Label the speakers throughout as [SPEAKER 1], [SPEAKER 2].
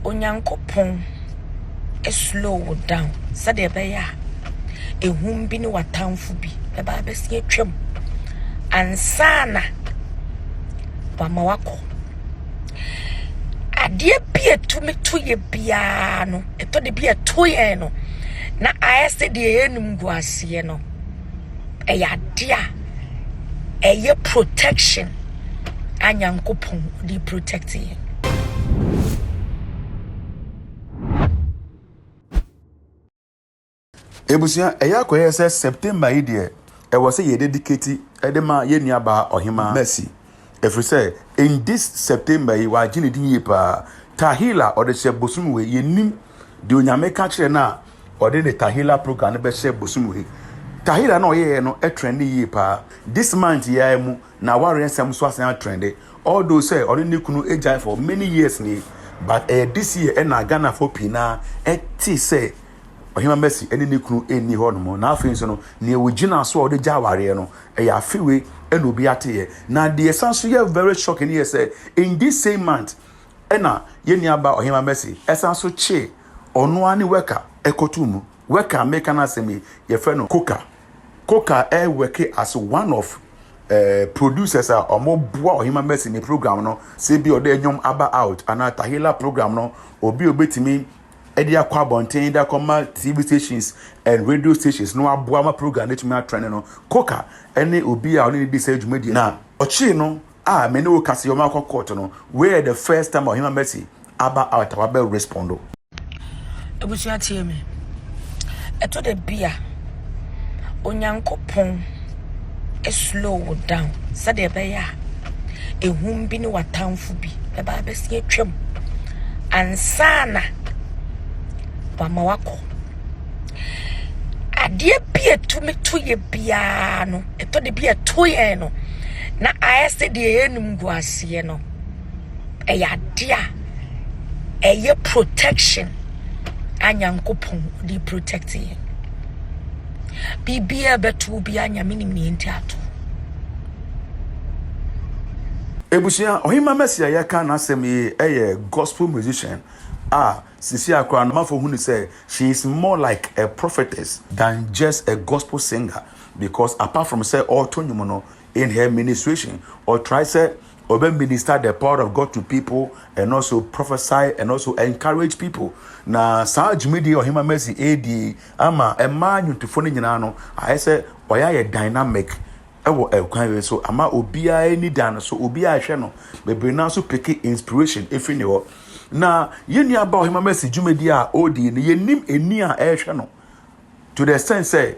[SPEAKER 1] Onyankopɔn slow wo down sɛdeɛ ɛbɛyɛ a ehum bi ne w'atamfo bi bɛba abɛsi atwam ansa na wama wakɔ. Adeɛ bi a ɛtumi to yɛ biara no, ɛtɔ da bi a ɛto yɛn no, na ayɛ sɛ deɛ yɛnnim gu aseɛ no, ɛyɛ adeɛ a ɛyɛ protection a Nyankopɔn de protect yɛn.
[SPEAKER 2] Ebusua, ɛyɛ akɔyɛ sɛ September yi deɛ ɛwɔ sɛ yɛ dedicate de ma yɛn nuabaa Ɔhemaa Mercy. Ɛfiri sɛ in this September yi wagye ne din yie paa. Tahila ɔde hyɛ bosom wei, yɛnnim deɛ Onyame ka kyerɛ no a ɔde ne Tahila program no bɛhyɛ bosom wei. Tahila no a ɔyɛeɛ no trende yie paa. This month yi ara mu n'awareɛ nsɛm nso asan atrende. Although sɛ ɔne ne kunu agyae for many years nie, but ɛyɛ this year ɛna Ghanafoɔ pii no ara ɛte sɛ Ɔhemmaa Mercy ne ne kunu nni hɔnom, na afei nso no, nea ogyinaa so a ɔde gyaa awareɛ no, ɛyɛ afe wei na obi ateeɛ. Na deɛ ɛsan so yɛ very shocking yɛ sɛ, in this same month, ɛna yɛn nuabaa Ɔhemmaa Mercy ɛsan so kyee ɔno ara ne worker ɛkɔtoo mu. Worker a meka n'asɛm yi, yɛfrɛ no Koka. Koka ɛwɛke as one of eh, producers a wɔboa Ɔhemmaa Mercy ne program no, sɛ bi ɔde nnwom aba out anaa Tahila program no, obi a obetumi de akɔ abɔnten de akɔma TV stations and radio stations na waboa ma program no atumi atrɛne no. Koka ne obi a ɔne ne di saa dwumadie na ɔkyee no a me ne wo kasa yi wɔn akɔ court no. Wei yɛ the first time a Ɔhema Mercy aba out a wabɛ respond.
[SPEAKER 1] Abusua tie me. Ɛtɔ da bi a Onyankopɔn slow wo down sɛdeɛ ɛbɛyɛ a ehum bi ne w'atamfo bi bɛba abɛsi atwam ansa na wama wakɔ. Adeɛ bi a ɛtumi to yɛ biara no, ɛtɔ da bi a ɛto yɛn no, na ayɛ sɛ deɛ yɛnnim gu aseɛ no, ɛyɛ adeɛ a ɛyɛ protection a Nyankopɔn de protect yɛn. Biribiara ɛbɛto wo biara Nyame nim nea nti ato.
[SPEAKER 2] Ebusua, Ɔhemmaa Mercy a yɛreka n'asɛm yi yɛ gospel musician a sisi a koraa no amanfoɔ hu no sɛ she is more like a prophetess than just a gospel singer because apart from sɛ ɔreto nnwom no in her ministration ɔtry sɛ ɔbɛ minister the power of God to people and also prophesy and also encourage people. Na saa dwumadie Ɔhemmaa Mercy ɛredi ama mmaa nnwontofoɔ no nyinaa no ayɛ sɛ ɔyɛ ayɛ dynamic ɛwɔ ɛkwan wei so ama obiara ani da no so, obiara ɛhwɛ no, bebree naa nso peke inspiration ɛfiri ne hɔ. Na yɛn nua ba Ɔhemmaa Mercy dwumadie a ɔredi no yɛnim ani a ɛrehwɛ no to the extent sɛ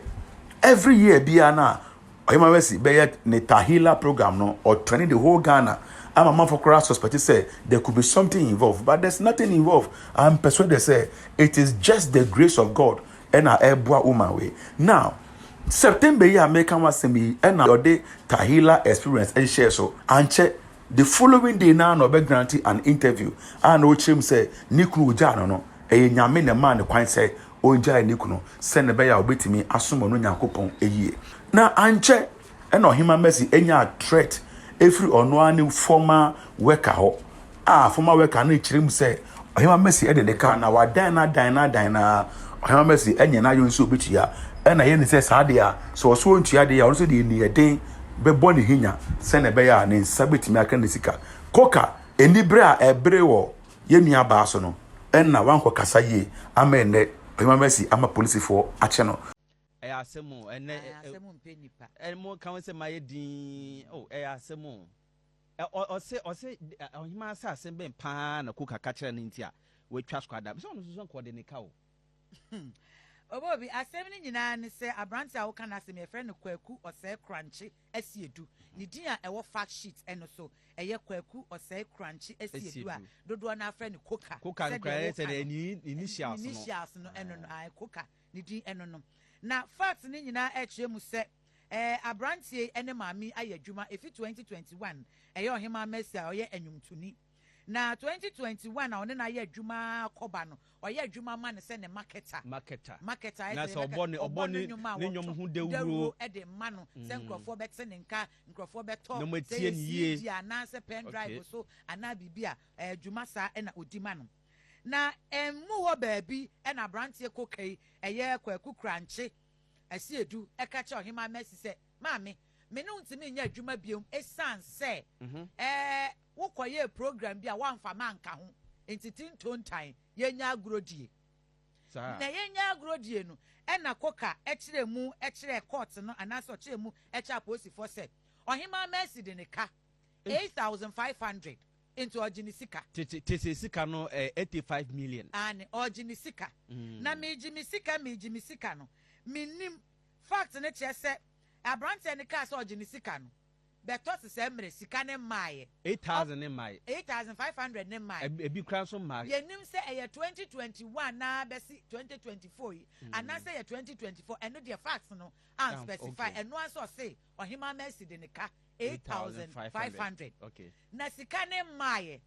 [SPEAKER 2] every year biara no a Ɔhemmaa Mercy bɛyɛ ne Tahila program no, ɔtrɛne the whole Ghana ama amanfoɔ koraa suspect sɛ there could be something involved, but there's nothing involved. I'm persuaded sɛ it is just the grace of God ɛna ɛreboa woman wei. Now, September yi a meka ho asɛm yi ɛna ɔde Tahila experience ɛhyehyɛɛ so. Ankyɛ, the following day naa na ɔbɛ grant an interview a na ɔkyerɛ mu sɛ ne kunu ogyaa no no, ɛyɛ Nyame na ɛmaa no kwan sɛ ɔngyae ne kunu sɛnea ɛbɛyɛ a ɔbɛtumi asom ɔno Nyankopɔn yie. Na ankyɛ na Ɔhemmaa Mercy nyaa threat firi ɔno ara ne former worker hɔ a former worker no rekyerɛ mu sɛ Ɔhemmaa Mercy de ne ka na wadan no adan no adan no ara Ɔhemmaa Mercy anya n'adwene sɛ ɔbɛtua ɛna ɛyɛ ne sɛ saa deɛ a sɛ ɔso ɔntua deɛ a ɔno nso deɛ aniɛden bɛbɔ ne hinya sɛnea ɛbɛyɛ a ne nsa bɛtumi aka ne sika. Koka anibere a ɛbere wɔ Yɛn nua baa so no ɛna wankɔ kasa yie ama ɛnɛ Ɔhema Mercy ama polisifoɔ akye no.
[SPEAKER 3] Ɛyɛ asɛm o ɛnɛ
[SPEAKER 4] Ae asɛm mpɛ nipa.
[SPEAKER 3] Ɛ mo ka ho sɛ mayɛ dinn o ɛyɛ asɛm o. Ɛ ɔ ɔse ɔse ɔhemaa sɛ asɛm bɛn paa na Koka ka kyerɛ no nti a watwa so ada. Sɛ ɔno nso so nka ɔde ne ka o.
[SPEAKER 4] Obobi, asɛm no nyinaa ne sɛ aberante a woka n'asɛm yi yɛfrɛ no Kwaku Ɔsɛe Korankye Asiedu. Ne din a ɛwɔ fact sheet no so ɛyɛ Kwaku Ɔsɛe Korankye Asiedu a dodoɔ no ara frɛ no Koka
[SPEAKER 3] Koka no
[SPEAKER 4] sɛdeɛ
[SPEAKER 3] koraa ɛyɛ
[SPEAKER 4] woka
[SPEAKER 3] sɛ
[SPEAKER 4] no.
[SPEAKER 3] ne initials
[SPEAKER 4] Ne
[SPEAKER 3] no.
[SPEAKER 4] initials no ɛno no, ae, Koka ne din ɛno no. Na facts no nyinaa ɛkyerɛ mu sɛ ɛɛ aberanteɛ yi ne maame yi ayɛ adwuma ɛfi 2021, ɛyɛ Ɔhemaa Mercy a ɔyɛ nnwomtoni. Na 2021 a ɔne no ayɛ adwuma ara kɔba no, ɔyɛ adwuma ma no sɛ ne marketer.
[SPEAKER 3] Marketer.
[SPEAKER 4] Marketer ayɛ
[SPEAKER 3] Na
[SPEAKER 4] sɛ
[SPEAKER 3] sɛ
[SPEAKER 4] yɛbɛka
[SPEAKER 3] ɔbɔ ne
[SPEAKER 4] ɔbɔ
[SPEAKER 3] ɔbɔ
[SPEAKER 4] no
[SPEAKER 3] ne
[SPEAKER 4] nnwom a
[SPEAKER 3] ne nnwom
[SPEAKER 4] wɔtɔ
[SPEAKER 3] ho dawuro.
[SPEAKER 4] dawuro de ma no sɛ nkurɔfoɔ bɛte ne nka, nkurɔfoɔ bɛtɔ,
[SPEAKER 3] Na
[SPEAKER 4] sɛ
[SPEAKER 3] wɔatie
[SPEAKER 4] ɛyɛ
[SPEAKER 3] no yie.
[SPEAKER 4] CD anaasɛ pen drive
[SPEAKER 3] Okay.
[SPEAKER 4] so anaa biribi a, ɛɛ dwuma saa na ɔdi ma no. Na ɛmmu hɔ baabi na aberanteɛ Koka yi, ɛyɛ Kwaku Krankye Asiedu, ka kyerɛɛ Ɔhemmaa Mercy sɛ, Maame, me ne wo ntumi nyɛ adwuma bio esiane sɛ ɛɛ wokɔyɛɛ program bi a woamfa me anka ho nti tintontan yɛnyɛ agorɔ die. Na yɛnyɛ agorɔ die no, ɛna Koka kyerɛɛ mu kyerɛɛ kɔɔte no anaasɛ ɔkyerɛɛ mu kyerɛɛ apolisifoɔ sɛ Ɔhemmaa Mercy de ne ka 8,500 nti ɔgye ne sika.
[SPEAKER 3] Tete tese sika no ɛyɛ 85 million.
[SPEAKER 4] Aane, ɔgye ne sika. Na megye me sika, megye me sika no, mennim. Fact no kyerɛ sɛ abranteɛ no kaa sɛ ɔgye ne sika no, bɛtɔ sesɛɛ mmerɛ sika no mmaeɛ.
[SPEAKER 3] 8,000 no mmaeɛ.
[SPEAKER 4] 8,500 no mmaeɛ.
[SPEAKER 3] Ebi koraa nso mmaeɛ.
[SPEAKER 4] Yɛnnim sɛ ɛyɛ 2021 naa bɛsi 2024 yi, anaasɛ ɛyɛ 2024, ɛno deɛ facts no anspecify. Ɛno ara nso ɔse Ɔhemaa Mercy de ne ka 8,500. Na sika no mmaeɛ.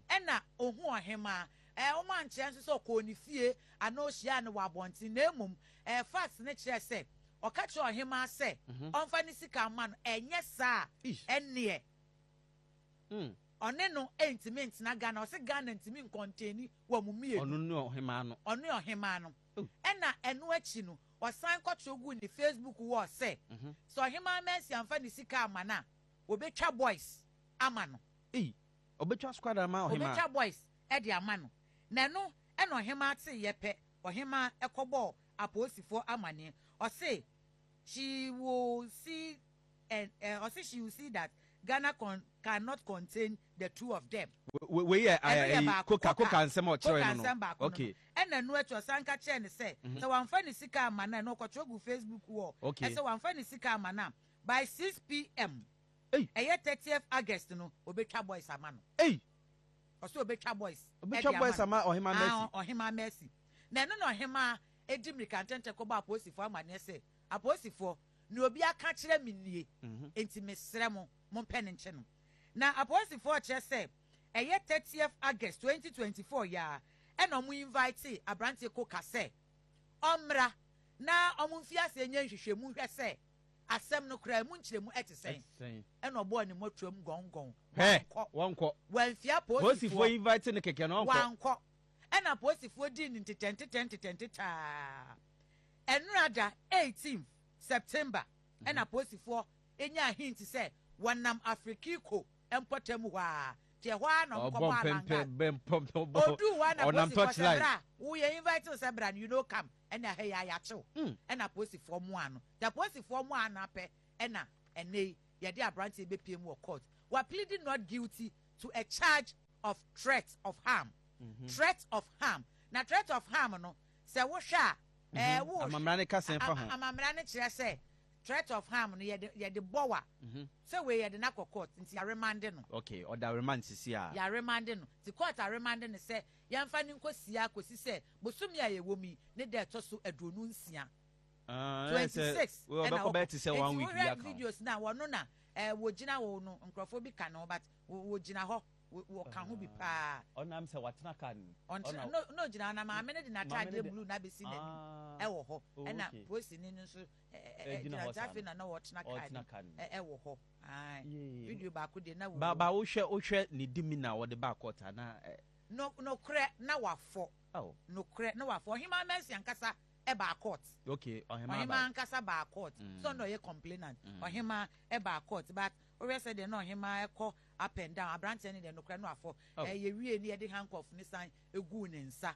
[SPEAKER 4] Ɛna ɔhu ɔhemaa. Ɛɛ, wɔn ankyerɛ nso sɛ ɔkɔɔ ne fie anaa ɔhyiaa no wɔ abɔnten, na mmom ɛɛ, facts no kyerɛ sɛ ɔka kyerɛɛ ɔhemaa sɛ ɔmfa ne sika mma no, ɛnyɛ saa a, ɛnneɛ ɔne no ntumi ntena Ghana. Ɔse Ghana ntumi nkɔntɛni wɔn mmienu.
[SPEAKER 3] Ɔno ne ɔhemaa no.
[SPEAKER 4] Ɔne ɔhemaa no. Ɛna ɛno akyi no, ɔsan kɔtwerɛ guu ne Facebook wall sɛ, sɛ Ɔhemaa Mercy amfa ne sika amma no a, wɔbɛtwa boys ama no.
[SPEAKER 3] Ei! Ɔbɛtwa squad ama Ɔhemaa?
[SPEAKER 4] Ɔbɛtwa boys de ama no. Na ɛno na Ɔhemaa teeɛ pɛ, Ɔhemaa kɔbɔɔ apolisifoɔ amaneɛ. Ɔse she will see and eh, ɔse she will see that Ghana con cannot contain the two of them.
[SPEAKER 3] Wei yɛ
[SPEAKER 4] Ɛno yɛ
[SPEAKER 3] ɛyi
[SPEAKER 4] baako,
[SPEAKER 3] koka
[SPEAKER 4] koka,
[SPEAKER 3] koka nsɛm a ɔkyerɛɛ
[SPEAKER 4] koka
[SPEAKER 3] no no.
[SPEAKER 4] nsɛm baako no no.
[SPEAKER 3] Okay.
[SPEAKER 4] Ɛna ɛno akyi ɔsan ka kyerɛɛ no sɛ, sɛ wamfa ne sika amma no a, ɛno ɔkɔtwerɛ guu Facebook wall sɛ wamfa ne sika amma no a, by 6 p.m.
[SPEAKER 3] Ei!
[SPEAKER 4] Ɛyɛ 30th August no, obetwa boys ama no.
[SPEAKER 3] Ei!
[SPEAKER 4] Ɔsɛ obetwa boys
[SPEAKER 3] Obetwa
[SPEAKER 4] ɛde ama
[SPEAKER 3] boys
[SPEAKER 4] no.
[SPEAKER 3] ama Ɔhemaa Mercy.
[SPEAKER 4] Ah, Ɔhemaa Mercy. Na ɛno na Ɔhemaa edi mmirika ntɛmntɛm kɔbɔ apolisifoɔ amaneɛ sɛ, Apolisifoɔ, nea obi aka akyerɛ me nie, enti mesrɛ mo, mompɛ no nkye no. Na apolisifoɔ kyerɛ sɛ ɛyɛ 30th August 2024 yi ara ɛna wɔn invitee aberanteɛ Koka sɛ ɔmmra na wɔn mfi aseɛ nyɛ nhwehwɛmu nhwɛ sɛ Asɛm no koraa, emu nkyerɛmu te sɛn? Ɛna ɔbɔɔ ne mmɔtoam gɔngɔn.
[SPEAKER 3] Hwɛ!
[SPEAKER 4] Wankɔ.
[SPEAKER 3] Wɔnkɔ.
[SPEAKER 4] Wamfie apolisifoɔ.
[SPEAKER 3] Polisifoɔ invite no kɛkɛ no, ɔnkɔ.
[SPEAKER 4] Wankɔ. Ɛna apolisifoɔ dii no ntetɛ ntetɛ ntetɛ ntetɛ ara. Ɛnora da, 18th September, ɛna apolisifoɔ nyaa hint sɛ wɔnam Afrikiko mpɔtam hɔ ara. Nti ɛhɔ ara na
[SPEAKER 3] Ɔbɔ
[SPEAKER 4] wɔkɔbɔɔ
[SPEAKER 3] mpɛmpɛ
[SPEAKER 4] Alangad.
[SPEAKER 3] bɛ mpɔmpɛ ɔbɔ.
[SPEAKER 4] Ɔduu hɔ ara na
[SPEAKER 3] Ɔnam
[SPEAKER 4] apolisifoɔ sɛ,
[SPEAKER 3] torchlight.
[SPEAKER 4] Bra, wo yɛ invite wo sɛ bra no, you no come. Ɛna ha yi ara yɛakye wo. Ɛna apolisifoɔ moaa no. Nti apolisifoɔ moaa no ara pɛ ɛna ɛnnɛ yi yɛde aberanteɛ yi bɛpue mu wɔ court. Wa pleading not guilty to a charge of threat of harm. Threat of harm. Na threat of harm no, sɛ wohwɛ a, ɛɛ wo
[SPEAKER 3] Amammerɛ no ka sɛn fa ho?
[SPEAKER 4] Amammerɛ no kyerɛ sɛ threat of harm no yɛde yɛde bɔ wo a, sɛ wei yɛde no akɔ court nti yɛaremande no.
[SPEAKER 3] Okay, ɔda remand sisi a.
[SPEAKER 4] Yɛaremande no. Nti court aremande no sɛ yɛmfa no nkɔsi ara kɔsi sɛ bosome a yɛwɔ mu yi ne da a ɛtɔ so 26 ɛna ɔkɔ. Nti wohwɛ videos no a, wɔno na wɔgyina hɔ no, nkurɔfoɔ bi ka ne ho but wɔgyina hɔ, wɔka ho bi paa.
[SPEAKER 3] Ɔnam sɛ watena car no mu.
[SPEAKER 4] Ɔntena, no, na ɔgyina hɔ na maame no de n'ataadeɛ blue no abɛsi n'anim ɛwɔ hɔ. Ɛna polisini no nso gyina hɔ, nti afei na na ɔtena car no mu ɛwɔ hɔ. Video baako deɛ na
[SPEAKER 3] Ba, ba wohwɛ, wohwɛ ne demeanor a wɔde baa court a na.
[SPEAKER 4] No, nokorɛ na wafɔ. Nokorɛ na wafɔ. Ɔhemaa Mercy ankasa baa court.
[SPEAKER 3] Okay, ɔhemaa
[SPEAKER 4] Ɔhemaa
[SPEAKER 3] bae.
[SPEAKER 4] ankasa baa court. Sɛ ɔno na ɔyɛ complainant. Ɔhemaa baa court. But wohwɛ sɛdeɛ na ɔhemaa kɔ up and down, aberanteɛ no deɛ nokorɛ na wafɔ. Yɛwiee no yɛde handcuff no san guu ne nsa.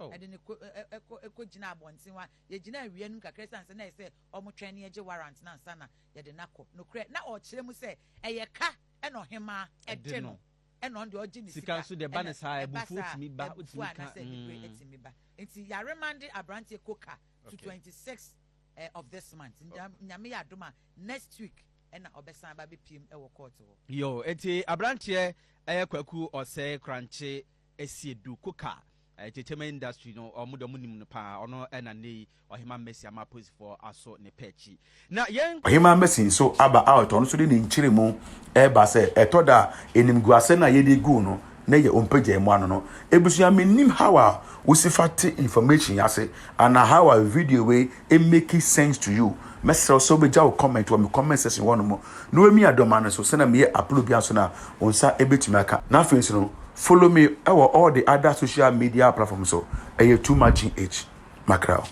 [SPEAKER 4] Ɛde no kɔ, ɛ, ɛ, kɔ, kɔgyinaa abɔnten hɔ a, yɛgyinaa awia no mu kakra ɛsiane sɛ na ɛsɛ sɛ wɔtwɛn na yɛgye warrant no ansa na yɛde no akɔ. Nokorɛ, na ɔrekyerɛ mu sɛ ɛyɛ ka na ɔhemaa de no. Ɛna ɔno deɛ ɔgye ne
[SPEAKER 3] Sika
[SPEAKER 4] sika.
[SPEAKER 3] nso deɛ ɛba
[SPEAKER 4] Ɛna
[SPEAKER 3] ne saa
[SPEAKER 4] ɛba
[SPEAKER 3] abufuo
[SPEAKER 4] saa
[SPEAKER 3] tumi ba
[SPEAKER 4] abufuo
[SPEAKER 3] wotumi ka
[SPEAKER 4] anaasɛ anibere
[SPEAKER 3] mm.
[SPEAKER 4] tumi ba. Nti yɛaremande aberanteɛ Koka to 26 eh, of this month. Nyame yɛ adom a next week ɛna ɔbɛsan aba abɛpiem wɔ court hɔ.
[SPEAKER 3] Yo, enti aberanteɛ ɛyɛ Kwaku Ɔsɛe Krankye Asiedu Koka Entertainment industry no ɔmo deɛ ɔmo nim no paa ɔno ɛna nnɛ yi Ɔhemaa Mercy ama apolisifoɔ aso ne pɛ akyi na yɛn.
[SPEAKER 2] Ɔhemaa Mercy nso aba out, ɔno nso de ne nkyeremu reba sɛ ɛtɔ da a animguase no a yɛde gu no na yɛ ɔmpagya mu ano no. Abusua mennim how a wosi fa te information yi ase anaa how a video wei make sense to you. Mɛsrɛ wo sɛ wobɛgya wo comment wɔ me comment section hɔ nom na wamia dɔma no so sɛnea meyɛ upload biara nso no a wo nsa bɛtumi aka. Na afei nso no. Follow me ɛwɔ all the other social media platforms so. Ɛyɛ Too Much GH. Mackerel.